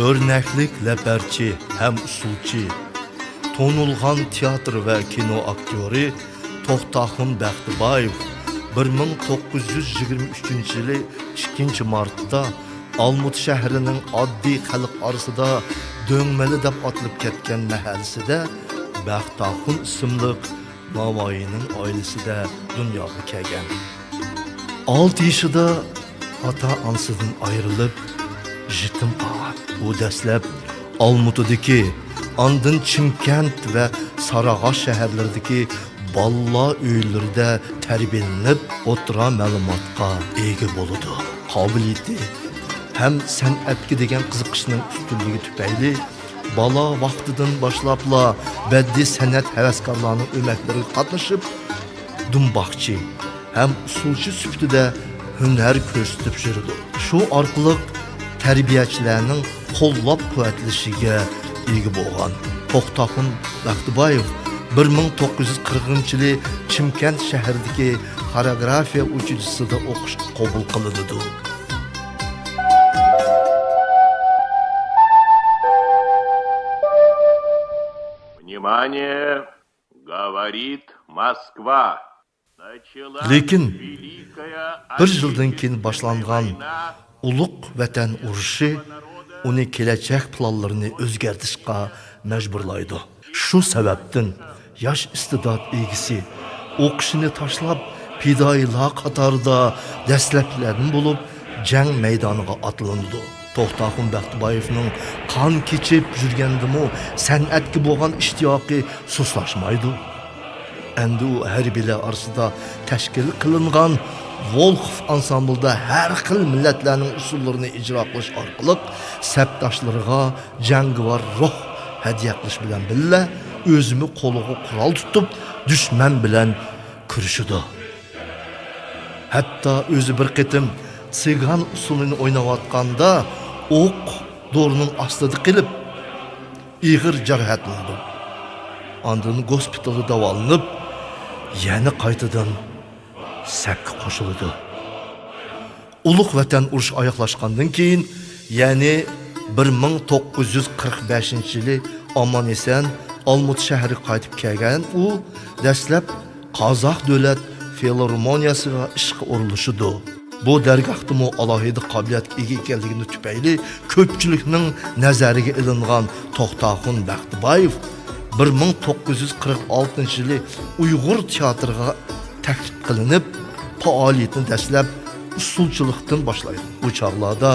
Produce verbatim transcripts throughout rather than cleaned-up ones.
ئۆرنەكلىك لەپەرچى ھەم ئۇسسۇلچى، تونۇلغان تىياتىر ۋە كىنو ئاكتيورى توختاخۇن بەختىبايېۋ بىر مىڭ توققۇز يۈز يىگىرمە ئۈچىنچى يىلى ئىككىنچى مارتتا ئالمۇتا شەھىرىنىڭ ئاددىي خەلق ئارىسىدا دۆڭمەلى دەپ ئاتىلىپ كەتكەن مەھەللىسىدە بەختاخۇن ئىسىملىق ناۋايىنىڭ ئائىلىسىدە دۇنياغا كەلگەن. ئالتە يېشىدا ئاتا-ئانىسىدىن ئايرىلىپ، يېتىم قالغان. ئۇ دەسلەپ ئالمۇتىدىكى، ئاندىن چىمكەنت ۋە سارىئاغاچ شەھەرلىرىدىكى بالىلار ئۆيلىرىدە تەربىيەلىنىپ، ئوتتۇرا مەلۇماتقا ئىگە بولىدۇ. قابىلىيىتى ھەم سەنئەتكە دېگەن قىزىقىشىنىڭ ئۈستۈنلۈكى تۈپەيلى بالا ۋاقتىدىن باشلاپلا بەدىئىي سەنئەت ھەۋەسكارلارنىڭ ئۆمەكلىرىگە قاتنىشىپ، دۇمباقچى ھەم ئۇسسۇلچى سۈپىتىدە ھۈنەر كۆرسىتىپ يۈرىدۇ. شۇ ئارقىلىق تەربىيەچىلەرنىڭ قوللاپ-قۇۋۋەتلىشىگە ئىگە بولغان. توختاخۇن بەختىبايېۋ بىر مىڭ توققۇز يۈز قىرىقىنچى يىلى چىمكەنت شەھىرىدىكى خورېئوگرافىيە ئۇچىلىشىسىدا ئوقۇشقا قوبۇل قىلىنىدۇ. Внимание! Говорит Москва. لېكىن بىر يىلدىن كېيىن باشلانغان ئۇلۇغ ۋەتەن ئۇرۇشى ئۇنى كېلەچەك پىلانلىرىنى ئۆزگەرتىشقا مەجبۇرلايدۇ. شۇ سەۋەبتىن ياش ئىستېدات ئىگىسى ئوقۇشىنى تاشلاپ، پىدائىيلار قاتارىدا دەسلەپكىلەردىن بولۇپ، جەڭ مەيدانىغا ئاتلىنىدۇ. توختاخۇن بەختىبايېۋنىڭ قان كېچىپ يۈرگەندىمۇ سەنئەتكە بولغان ئىشتىياقى سۇسلاشمايدۇ. ئەمدى ئۇ ھەربىيلەر ئارىسىدا تەشكىل قىلىنغان ۋولخوف ئانسامبلىدا ھەر خىل مىللەتلەرنىڭ ئۇسسۇللىرىنى ئىجرا قىلىش ئارقىلىق سەپداشلىرىغا جەڭگىۋار روھ ھەدىيە قىلىش بىلەن بىللە، ئۆزىمۇ قولىغا قورال تۇتۇپ، دۈشمەن بىلەن كۈرىشىدۇ. ھەتتا ئۆزى بىر قېتىم سىگان ئۇسسۇلىنى ئويناۋاتقاندا ئوق دورىنىڭ ئاستىدا قېلىپ، ئېغىر جاراھەتلىنىدۇ. ئاندىن گوسپىتالدا داۋالىنىپ، يەنە قايتىدىن سەپكە قوشۇلىدۇ. ئۇلۇغ ۋەتەن ئۇرۇشى ئاياغلاشقاندىن كېيىن، يەنى بىر مىڭ توققۇز يۈز قىرىق بەشىنچى يىلى ئامان-ئېسەن ئالمۇتا شەھىرىگە قايتىپ كەلگەن ئۇ، دەسلەپ قازاق دۆلەت فىلارمونىيەسىغا ئىشقا ئورۇنلىشىدۇ. بۇ دەرگاھتىمۇ ئالاھىدە قابىلىيەتكە ئىگە ئىكەنلىكىنىڭ تۈپەيلى كۆپچىلىكنىڭ نەزەرىگە ئىلىنغان توختاخۇن بەختىبايېۋ بىر مىڭ توققۇز يۈز قىرىق ئالتىنچى يىلى ئۇيغۇر تىياتىرىغا تەكلىپ قىلىنىپ، پائالىيىتىنى دەسلەپ ئۇسسۇلچىلىقتىن باشلايدۇ. ئۇ چاغلاردا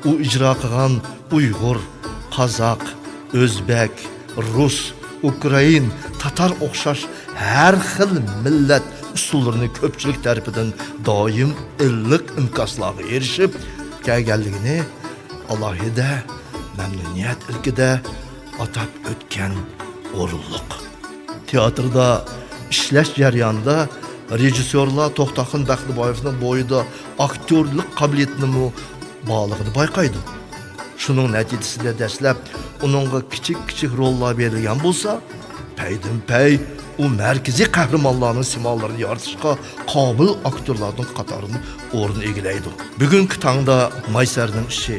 ئۇ ئىجرا قىلغان ئۇيغۇر، قازاق، ئۆزبەك، رۇس، ئۇكرائىن، تاتار ئوخشاش ھەر خىل مىللەت ئۇسسۇللىرىنى كۆپچىلىك تەرىپىدىن دائىم ئىللىق ئىنكاسلارغا ئېرىشىپ كەلگەنلىكىنى ئالاھىدە مەمنۇنىيەت ئىلكىدە ئاتاپ ئۆتكەن ئورۇنلۇق. تىياتىردا ئىشلەش جەريانىدا رېژىسسورلار توختاخۇن بەختىبايېۋنىڭ بويىدا ئاكتيورلۇق قابىلىيىتىنىمۇ بارلىقىنى بايقايدۇ. شۇنىڭ نەتىجىسىدە دەسلەپ ئۇنىڭغا كىچىك-كىچىك روللار بېرىلگەن بولسا، پەيدىنپەي ئۇ مەركىزىي قەھرىمانلارنىڭ سىمالىرىنى يارىتىشقا قابىل ئاكتيورلاردىن قاتارىدىن ئورۇن ئىگىلەيدۇ. بۈگۈنكى تاڭدا مايسەرنىڭ ئىشى،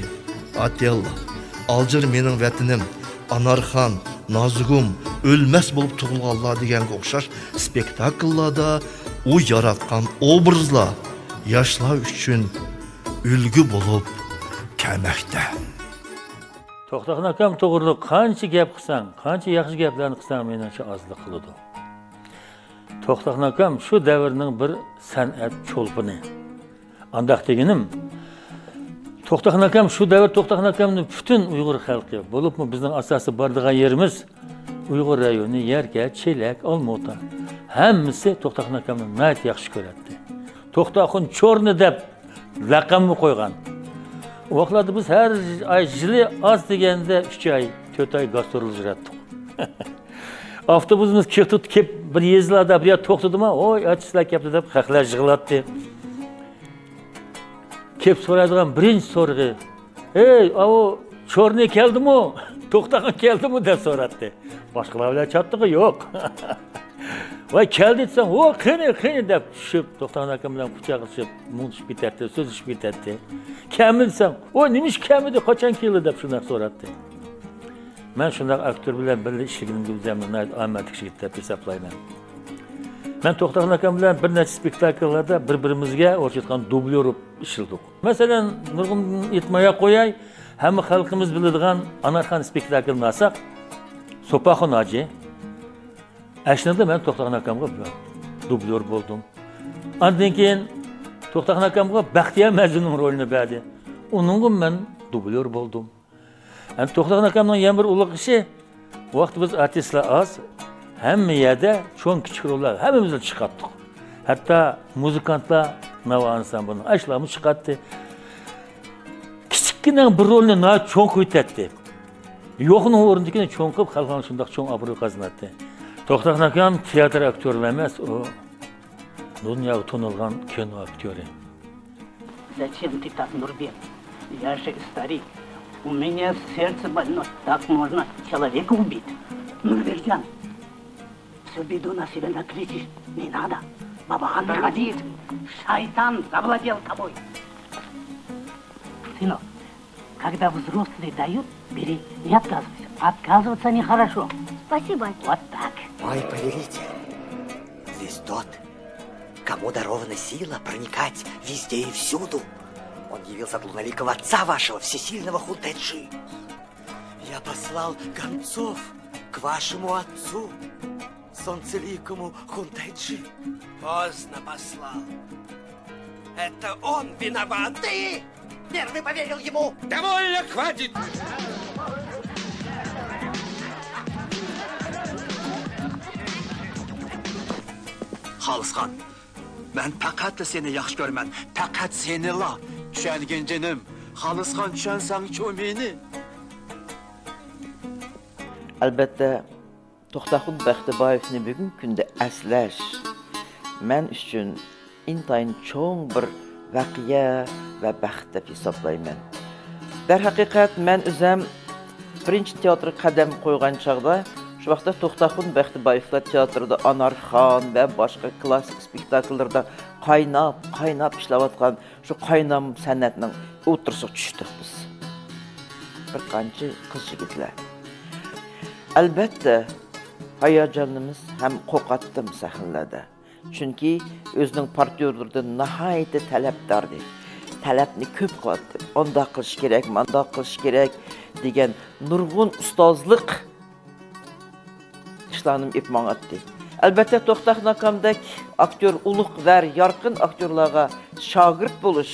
ئاتېللا، ئالجىر مېنىڭ ۋەتىنىم، ئانارخان، نازۇگۇم، ئۆلمەس بولۇپ تۇغۇلغانلار دېگەنگە ئوخشاش ئىسپېكتاكىللاردا ئۇ ياراتقان ئوبرازلار ياشلار ئۈچۈن ئۈلگە بولۇپ كەلمەكتە. توختاخۇن ئاكام توغرىلىق قانچە گەپ قىلساڭ، قانچە ياخشى گەپلەرنى قىلساڭ، مېنىڭچە ئازلىق قىلىدۇ. توختاخۇن ئاكام شۇ دەۋرنىڭ بىر سەنئەت چولپىنى. ئانداق دېگىنىم، توختاخۇن ئاكام، شۇ دەۋر توختاخۇن ئاكامنى پۈتۈن ئۇيغۇر خەلقى، بولۇپمۇ بىزنىڭ ئاساسىي بارىدىغان يېرىمىز ئۇيغۇر رايونى، يەركە، چېلەك، ئالمۇتا، ھەممىسى توختاخۇن ئاكامنى ناھايىتى ياخشى كۆرەتتى. توختاخۇن چورنى دەپ لەقەممۇ قويغان. ئۇ ۋاقىتلاردا بىز ھەر ئاي يىلى ئاز دېگەندە ئۈچ ئاي، تۆت ئاي گاسترول يۈرەتتۇق. ئاپتوبۇسىمىز كېلىپ تۇرۇپ، كېلىپ بىر يېزىلاردا بىر يەردە توختىدىمۇ، «ھوي، ئاچا، سىلەر كەپتۇ» دەپ خەقلەر يىغلاتتى. كېلىپ سورايدىغان بىرىنچى سورىقى، «ھەي، ئاۋۇ چورنى كەلدىمۇ؟ توختاخۇن كەلدىمۇ؟» دەپ سوراتتى. باشقىلار بىلەن چاتىقى يوق. ۋاي، كەلدى دېسەڭ، ھو، قېنى، قېنى دەپ چۈشۈپ، توختاخۇن ئاكام بىلەن قۇچاقلىشىپ، مۇڭدىشىپ كېتەتتى، سۆزلىشىپ كېتەتتى. كەلمىدى دېسەڭ، ھو، نېمە ئىش كەلمىدى، قاچان كېلىدۇ دەپ شۇنداق سورايتتى. مەن شۇنداق ئاكتور بىلەن بىللە ئىشلىگىنىمگە ئۆزۈمنى ناھايىتى ئامەتلىك يىگىت دەپ ھېسابلايمەن. مەن توختاخۇن ئاكام بىلەن بىر نەچچە سپېكتاكللاردا بىر-بىرىمىزگە ئوخشايدىغان دۇبليور بولۇپ ئىشلىدۇق. مەسىلەن، نۇرغۇن ئېيتمايلا قوياي، ھەممە خەلقىمىز بىلىدىغان ئانارخان سپېكتاكلىنى ئالساق، سوپاخۇن ھاجى، ئەشنىڭدە مەن توختاخۇن ئاكامغا دۇبليور بولدۇم. ئاندىن كېيىن توختاخۇن ئاكامغا بەختىيار مەجنۇننىڭ رولىنى بەردى. ئۇنىڭغا مەن دۇبليور بولدۇم. ئەمدى توختاخۇن ئاكامنىڭ يەنە بىر ئۇلۇغ ئىشى، ۋاقتى بىز ئارتىسلار ئاز، ھەممە يەردە چوڭ كىچىك روللار ھەممىمىزدىن چىقاتتۇق. ھەتتا مۇزىكانتلار، ناۋا ئانسامبىلىنىڭ ئاشۇلارمۇ چىقاتتى. كىچىككىنە بىر رولنى ناھايىتى چوڭ قىلىۋېتەتتى. يوقنىڭ ئورنىدىكىنى چوڭ قىلىپ، خەلقىڭ شۇنداق چوڭ ئابرۇي قازىناتتى. توختاخۇن ئاكام تىياتىر ئاكتيورلا ئەمەس، ئۇ دۇنياغا تونۇلغان كىنو ئاكتيورى. Зачем ты так, Нурбек? Я же старик. У меня сердце больное. Так можно человека убить. Нурбекжан, всю беду на себя накличешь. Не надо. Бабахан не ходи. Шайтан завладел тобой. Сынок, когда взрослые дают, бери, не отказывайся. Отказываться нехорошо. Спасибо, отец. Вот так. Мой повелитель, здесь тот, кому дарована сила проникать везде и всюду. Он явился от луновикого отца вашего, всесильного Хунтэджи. Я послал гонцов к вашему отцу, солнцеликому Хунтэджи. Поздно послал. Это он виноват. Ты первый поверил ему. Довольно, хватит! خالصخان، مەن پەقەتلا سېنى ياخشى كۆرىمەن. پەقەت سېنىلا. چۈشەنگىن جېنىم. خالىسخان، چۈشەنسەڭچۇ مېنى؟ ئەلۋەتتە، توختاخۇن بەختىبايېۋنى بۈگۈنكى كۈندە ئەسلەش مەن ئۈچۈن ئىنتايىن چوڭ بىر ۋەقە ۋە بەخت دەپ ھېسابلايمەن. دەرھەقىقەت، مەن ئۆزەم بىرىنچى تىياتىرغا قەدەم قويغان چاغدا، شۇ ۋاقىتتا توختاخۇن بەختىبايېۋلار تىياتىرىدا ئانارخان ۋە باشقا كلاسسىك ئىسپېكتاكىللىرىدا قايناپ، قايناپ ئىشلەۋاتقان شۇ قاينام سەنئەتنىڭ ئوتتۇرىسىغا چۈشتۇق بىز. بىر قانچە قىز-يىگىتلەر. ئەلۋەتتە، ھاياجانلىنىمىز ھەم قورقاتتىم سەھنىلەردە. چۈنكى ئۆزىنىڭ پارتنيورلىرىدىن ناھايىتى تەلەپداردى. تەلەپنى كۆپ قىلاتتى. ئانداق قىلىش كېرەك، مانداق قىلىش كېرەك دېگەن نۇرغۇن ئۇستازلىق ئىشلارنىمۇ ئېلىپ ماڭاتتى. ئەلۋەتتە، توختاخۇن ئاكامدەك ئاكتيور، ئۇلۇغ ۋە يارقىن ئاكتيورلارغا شاگىرت بولۇش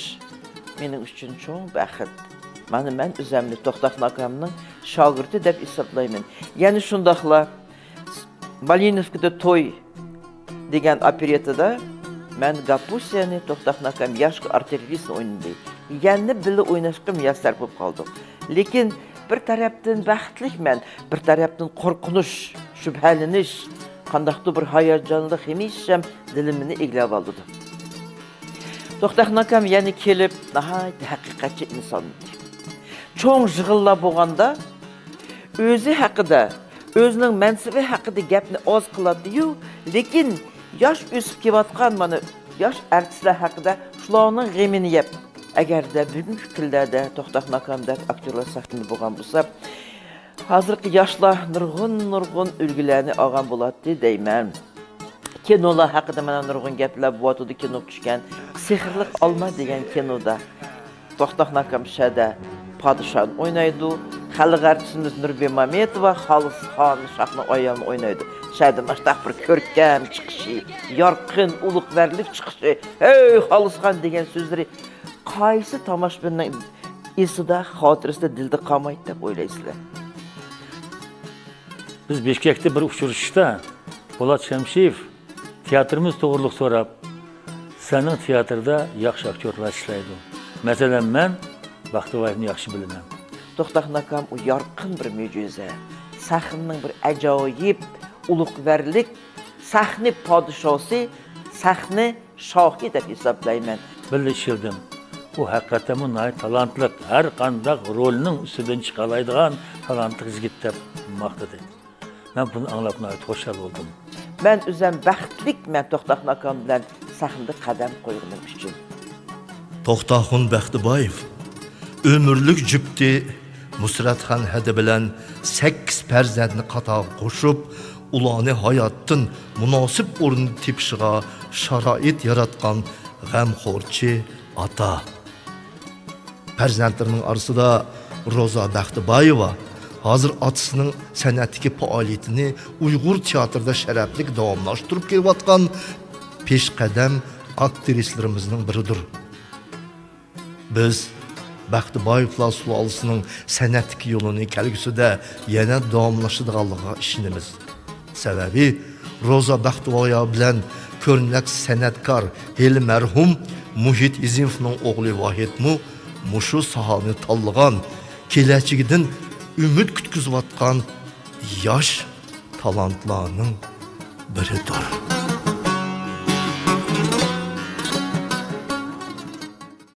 مېنىڭ ئۈچۈن چوڭ بەخت. مانا، مەن ئۆزەمنى توختاخۇن ئاكامنىڭ شاگىرتى دەپ ھېسابلايمەن. يەنە شۇنداقلا مالىنوۋكىدا توي دېگەن ئوپېرېتتىدا مەن گاپۇسىيەنى، توختاخۇن ئاكام ياشقا ئارتىلېرىستنى ئوينىدى. يەنە بىللە ئويناشقا مۇيەسسەر بولۇپ قالدۇق. لېكىن بىر تەرەپتىن بەختلىكمەن، بىر تەرەپتىن قورقۇنچ، شۈبھىلىنىش، قانداقتۇر بىر ھاياجانلىق ھەمىشەم دىلىمنى ئىگىلەۋالىدۇ. توختاخۇن ئاكام يەنە كېلىپ، ناھايىتى ھەقىقەتچى ئىنسان ئىدى. چوڭ يىغىنلار بولغاندا، ئۆزى ھەققىدە، ئۆزىنىڭ مەنسىپى ھەققىدە گەپنى ئاز قىلاتتى-يۇ، لېكىن ياش ئۆسۈپ كېلىۋاتقان مانا ياش ئارتىسلار ھەققىدە شۇلارنىڭ غېمىنى يەپ، ئەگەردە بۈگۈنكى كۈنلەردە توختاخۇن ئاكامدەك ئاكتيورلار سەھنىدە بولغان بولسا، ھازىرقى ياشلار نۇرغۇن، نۇرغۇن ئۈلگىلەرنى ئالغان بولاتتى دەيمەن. كىنولار ھەققىدە مانا نۇرغۇن گەپلەر بولۇۋاتىدۇ، كىنوغا چۈشكەن. سېھىرلىق ئالما دېگەن كىنودا توختاخۇن ئاكام شەدە پادىشاھنى ئوينايدۇ. خەلق ئارتىسىمىز نۇربىيە مامېتوۋا خالىسخان شاھنىڭ ئايالىنى ئوينايدۇ. شەدە مۇشتاق بىر كۆركەم چىقىشى، يارقىن، ئۇلۇغۋەرلىك چىقىشى، ھەي خالىسخان دېگەن سۆزلىرى قايسى تاماشىبىننىڭ ئېسىدە، خاتىرىسىدە، دىلىدا قالمايدۇ دەپ ئويلايسىلەر؟ بىز بىشكەكتە بىر ئۇچرىشىشتا پولات شەمشىيېۋ تىياتىرىمىز توغرۇلۇق سوراپ، سەننىڭ تىياتىرىدا ياخشى ئاكتيورلار ئىشلەيدۇ. مەسىلەن، مەن باقتىبايېۋنى ياخشى بىلىمەن. توختاخۇن ئاكام ئۇ يارقىن بىر مۆجىزە، سەھنىنىڭ بىر ئاجايىپ ئۇلۇغۋەرلىك، سەھنە پادىشاسى، سەھنە شاھى دەپ ھېسابلايمەن. بىللە ئىشلىدىم. ئۇ ھەقىقەتەنمۇ ناھايىتى تالانتلىق، ھەر قانداق رولنىڭ ئۈستىدىن چىقالايدىغان تالانتلىق يىگىت دەپ ماختىدى. مەن بۇنى ئاڭلاپ ناھايىتى خۇشال بولدۇم. مەن ئۆزۈم بەختلىك، مەن توختاخۇن ئاكام بىلەن سەھنىدە قەدەم قويغىنىم ئۈچۈن. توختاخۇن بەختىبايېۋ ئۆمۈرلۈك جۈپتى نۇسرەتخان ھەدە بىلەن سەككىز پەرزەنتنى قاتارغا قوشۇپ، ئۇلارنى ھاياتتىن مۇناسىپ ئورۇندا تېپىشىغا شارائىت ياراتقان غەمخورچى ئاتا. پەرزەنتلىرىنىڭ ئارىسىدا روزا بەختىبايېۋا ھازىر ئاتىسىنىڭ سەنئەتتىكى پائالىيىتىنى ئۇيغۇر تىياتىرىدا شەرەپلىك داۋاملاشتۇرۇپ كېلىۋاتقان پېشقەدەم ئاكترىسىلىرىمىزنىڭ بىرىدۇر. بىز بەختىبايېۋلار سۇلالىسىنىڭ سەنئەتتىكى يولىنى كەلگۈسىدە يەنە داۋاملىشىدىغانلىقىغا ئىشىنىمىز. سەۋەبى، روزا بەختىبايېۋا بىلەن كۆرنەك سەنئەتكار، ھېلى مەرھۇم مۇھىت ھېزىموۋنىڭ ئوغلى ۋاھىتمۇ مۇشۇ ساھەنى تاللىغان، كېلەچىكىدىن ئۈمىد كۈتكۈزۈۋاتقان ياش تالانتلارنىڭ بىرىدۇر.